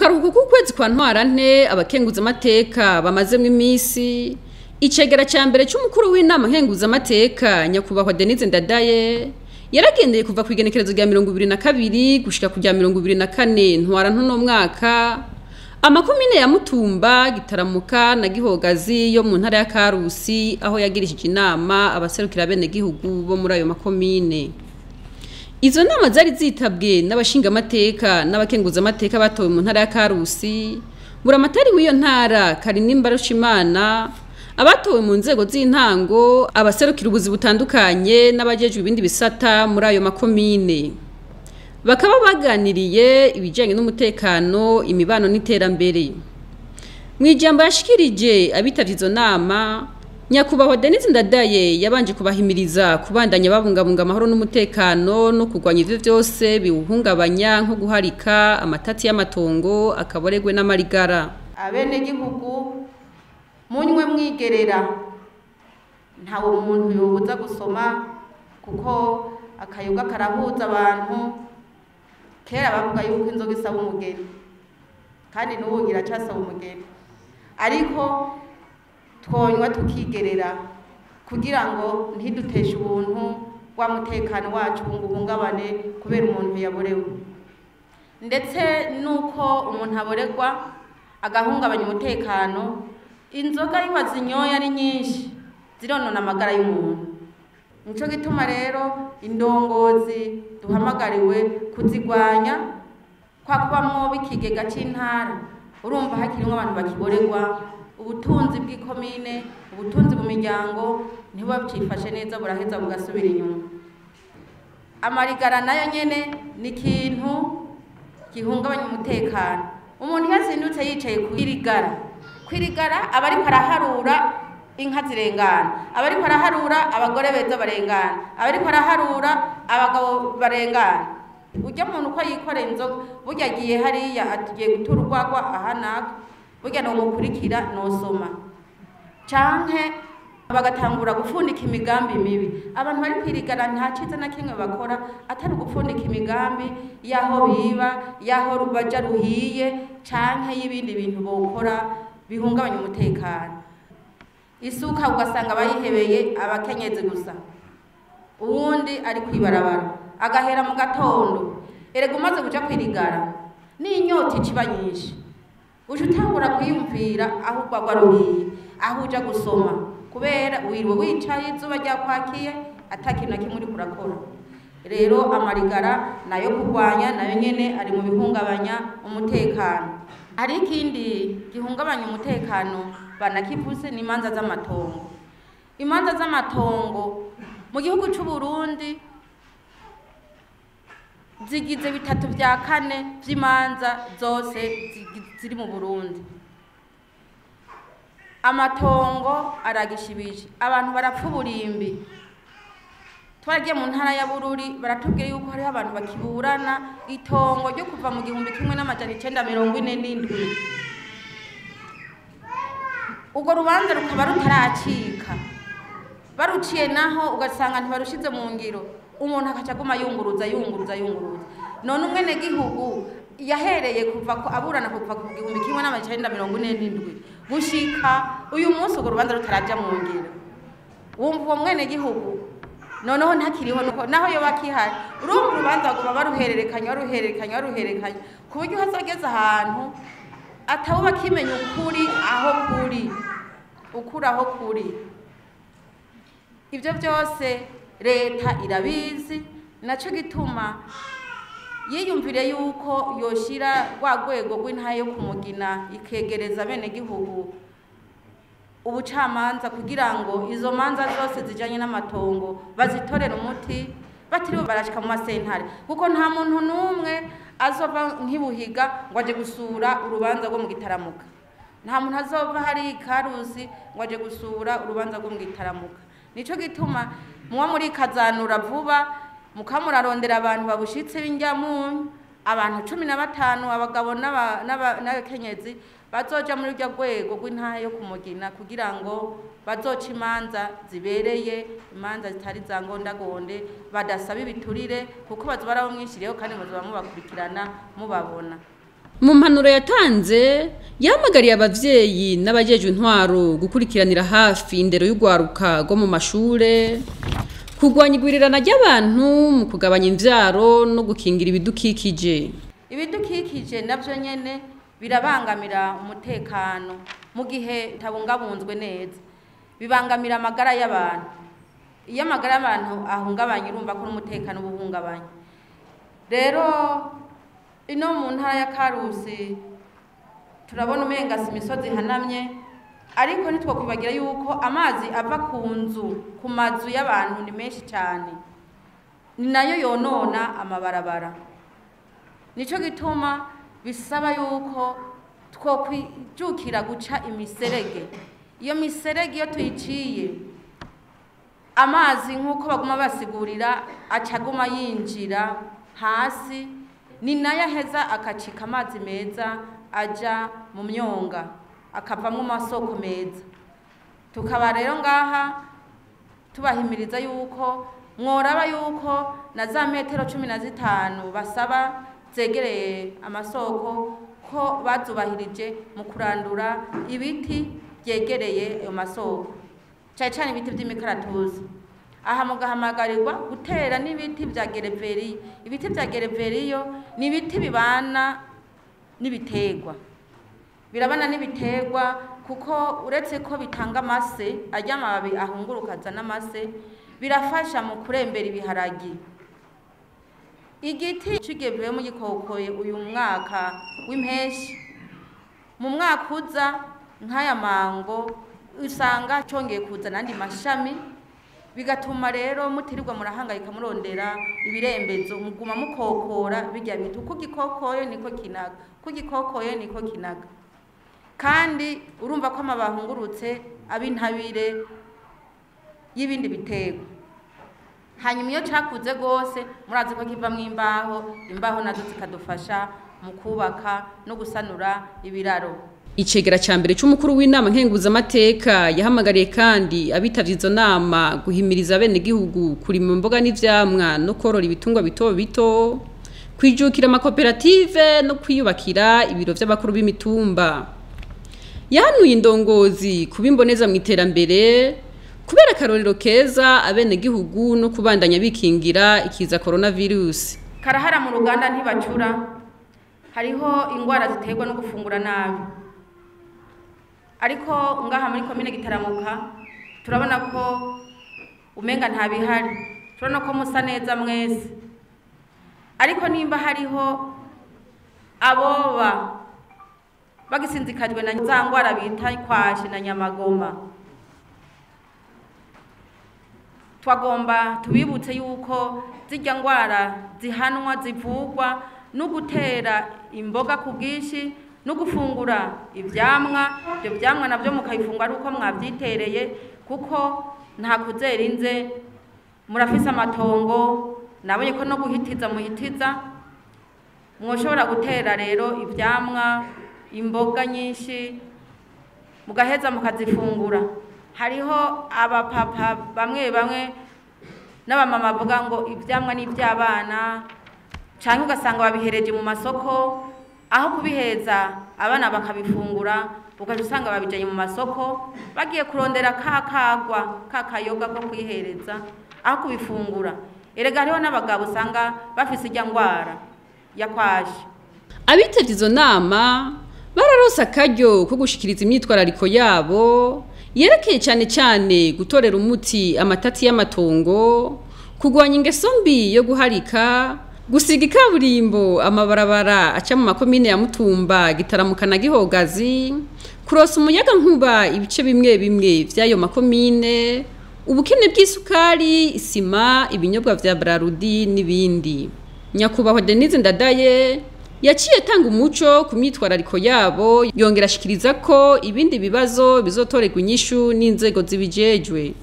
Karuhuko k'ukwezi kwa Ntwarante abakenguzamateka bamazemwo imisi, icegera ca mbere c'umukuru w'inama nkenguzamateka nyakubahwa Denise Ndadaye yaragendeye kuva kw'igenekerezo rya 2022 gushika ku rya 2024 Ntwarante uno mwaka amakomine ya Mutumba, Gitaramuka na Gihogazi yo mu ntara ya Karusi, aho yagirishije inama abaserukira abenegihugu bo muri ayo makomine. Izo nama zari zitabwe n'abashingamateka n'abakenguzamateka batowe mu ntara ya Karusi, buramatari w'iyo ntara Karinimba Rushimana, abatowe mu nzego z'intango, abaserukira ubuzi butandukanye n'abajejwe ibindi bisata muri ayo makomine. Bakaba baganiriye ibijanye n'umutekano, imibano n'iterambere. Mw'ijambo yashikirije abitavye izo nama, nyakubahwa Denise Ndadaye yabanje kubahimiriza kubandanya babungabunga amahoro n'umutekano no kurwanya ivyo vyose biwuhungabanya nko guharika, amatati y'amatongo, akaboregwe n'amarigara. Abenegihugu munywe mwigerera, ntawe umuntu yobuza gusoma kuko akayoga karahuza abantu. Kera bavuga yuko inzoga isaba umugeni, kandi n'ubu iracasaba umugeni, ariko twonywa tukigerera kugira ngo ntiduteshe ubuntu wa mutekano wacu ngo uhungabane kubera umuntu yaborewe. Ndetse nuko umuntu aboregwa agahungabanya umutekano, inzoga iyo wazinyoye ari nyinshi zironona amagara y'umuntu. Nico gituma rero indongozi duhamagariwe kuzigwanya, kwa kubamwo b'ikigega c'intara urumva hakirimwo abantu bakiboregwa, ubutunzi bw'ikomine, ubutunzi mu miryango ntibuba bucifashe neza, buraheza bugasubira inyuma. Amarigara nayo nyene ni ikintu gihungabanya umutekano. Umuntu iyo azindutse yicaye kw'irigara, kw'irigara aba ariko araharura inka zirengana, aba ariko araharura abagore beza barengana, aba ariko araharura abagabo barengana. Urya muntu uko yikoreye inzoga, burya agiye hariya atugiye gutura urwagwa aha n'aka, burya nomukurikira nosoma, canke bagatangura gupfundika imigambi mibi. Abantu bari kwirigara nta ciza na kimwe bakora atari ugupfundika imigambi y'aho biba, y'aho baja ruhiye, canke y'ibindi bintu bokora bihungabanya umutekano. Isuka ugasanga bayihebeye abakenyezi gusa, uwundi ari kwibarabara agahera mu gatondo. Erega umaze kuja kwirigara n'inyota iciba nyinshi, uje utangura kwiyumvira aho urwagwa ruhiye, aho uja gusoma, kubera wiriwe wicaye izuba ryakwakiye ata kintu na kimwe uriko urakora. Rero amarigara nayo kurwanya nayo nyene ari mu bihungabanya umutekano. Hari ikindi gihungabanya umutekano banakivuze, ni imanza z'amatongo. Imanza z'amatongo mu gihugu c'u Burundi zigize 3/4 vy'imanza zose ziri mu Burundi. Amatongo aragishibije, abantu barapfa uburimbi. Twaragiye mu ntara ya Bururi baratubwira yuko hariho abantu bakiburana itongo ryo kuva mu 1947. Urwo rubanza rukaba rutaracika, baruciye naho ugasanga ntibarushize mu ngiro, umuntu akaca aguma yunguruza yunguruza yunguruza. None umwenegihugu yahereye kuva ko aburana kuva ku 1947 gushika uyu munsi urwo rubanza rutaraja mu ngiro, wumva uwo mwenegihugu noneho ntakiriho, naho yoba akihari, urumva urubanza baguma baruhererekanya baruhererekanya baruhererekanya, ku buryo hazogeza ahantu atawuba akimenya ukuri aho kuri, ukuri aho kuri. Ibyo byose leta irabizi, naco gituma yiyumvire yuko yoshira rwa rwego rw'intara yo kumugina ikegereza abenegihugu ubucamanza, kugira ngo izo manza zose zijanye n'amatongo bazitorere umuti batiriwe barashika mu masentare, kuko nta muntu n'umwe azova nk'ibuhiga ngo aje gusura urubanza rwo mu Gitaramuka, nta muntu azova hari Karusi ngo aje gusura urubanza rwo mu Gitaramuka. Nico gituma muba muri kazanura vuba mukamurarondera abantu babushitse b'injyamunyu, abantu 15 abagabo n'abakenyezi bazoja muri rya rwego rw'intara yo kumugina, kugira ngo bazoca imanza zibereye, imanza zitari za ngondagonde, badasaba ibiturire, kuko bazoba barabamwishiriyeho kandi bazoba mubakurikirana mubabona. Mu mpanuro yatanze, yahamagariye abavyeyi n'abajejwe intwaro gukurikiranira hafi indero y'urwaruka rwo mu mashure, kurwanya igwirirana ry'abantu mu kugabanya imvyaro no gukingira ibidukikije. Ibidukikije navyo nyene birabangamira umutekano mu gihe utabungabunzwe neza, bibangamira amagara y'abantu. Iyo amagara y'abantu ahungabanye, urumva ko n'umutekano uba uhungabanye. Rero ino mu ntara ya Karusi turabona umenga si imisozi ihanamye, ariko ntitwokwibagira yuko amazi ava ku nzu, ku mazu y'abantu ni menshi cyane, ni nayo yonona amabarabara. Nico gituma bisaba yuko twokwijukira guca imiserege. Iyo miserege iyo tuyiciye, amazi nk'uko baguma basigurira acaguma yinjira hasi, ni nayo aheza akacika amazi meza aja mu myonga, akavamwo amasoko meza. Tukaba rero ngaha tubahimiriza yuko mworaba yuko na za metero 15 basaba zegereye amasoko ko bazubahirije mu kurandura ibiti byegereye ayo masoko, cyane cyane ibiti by'imikaratusi. Aha mugahamagarirwa gutera n'ibiti bya gereveriyo. Ibiti bya gereveriyo ni ibiti bibana n'ibiterwa, birabana n'ibiterwa kuko uretse ko bitanga amase, arya amababi ahunguruka azana amase, birafasha mu kurembera ibiharagi. Igiti c'igereveriyo mugikokoye uyu mwaka w'impeshi, mu mwaka uza nk'aya mango usanga congeye kuzana andi mashami, bigatuma rero mutirirwa murahangayika murondera ibirembezo, muguma mukokora bijya biti. Uko ugikokoye niko kinaga, uko ugikokoye niko kinaga. Kandi urumva ko amababi ahungurutse aba intabire y'ibindi biterwa. Hanyuma iyo cakuze gose murazi ko kivamwo imbaho, imbaho nazo zikadufasha mu kubaka no gusanura ibiraro. Icegera ca mbere c'umukuru w'inama nkenguzamateka yahamagariye kandi abitavye izo nama guhimiriza abenegihugu kurima imboga n'ivyamwa no korora ibitungwa bito bito, kwijukira amakoperative no kwiyubakira ibiro vy'abakuru b'imitumba. Yahanuye indongozi kuba imboneza mu iterambere, kubera akarorero keza abenegihugu no kubandanya bikingira ikiza coronavirus. Karahara mu ruganda ntibacura, hariho ingwara ziterwa no gufungura nabi. Ariko ngaha muri komine Gitaramuka turabona ko umenga nta bihari, turabona ko musa neza mwese. Ariko nimba hariho aboba bagisinzikajwe na za ngwara bita kwashi na nyamagoma, twagomba tubibutse yuko zirya ngwara zihanwa zivugwa no gutera imboga ku bwinshi no gufungura ivyamwa. Ibyo vyamwa navyo mukabifungura ari uko mwavyitereye, kuko nta kuzera inze, murafise amatongo, nabonye ko no guhitiza muhitiza. Mwoshobora gutera rero ivyamwa, imboga nyinshi, mugaheza mukazifungura. Hariho abapapa bamwe bamwe n'abamama bavuga ngo ivyamwa ni ivy'abana, canke ugasanga babihereje mu masoko, aho kubiheza abana bakabifungura, ugaca usanga babijanye mu masoko bagiye kurondera ka kagwa, ka kayoga ko kwihereza, aho kubifungura. Erega hariho n'abagabo usanga bafise irya ngwara ya kwashi. Abitavye izo nama bararose akaryo ko gushikiriza imyitwarariko yabo yerekeye cane cane gutorera umuti amatati y'amatongo, kurwanya ingeso mbi yo guharika, gusiga ikaburimbo amabarabara aca mu makomine ya Mutumba, Gitaramuka na Gihogazi, kurosa umuyaga nkuba ibice bimwe bimwe vy'ayo makomine, ubukene bw'isukari, isima, ibinyobwa vya Brarudi n'ibindi. Nyakubahwa Denise Ndadaye yaciye atanga umuco ku myitwarariko yabo, yongera ashikiriza ko ibindi bibazo bizotorerwa inyishu n'inzego zibijejwe.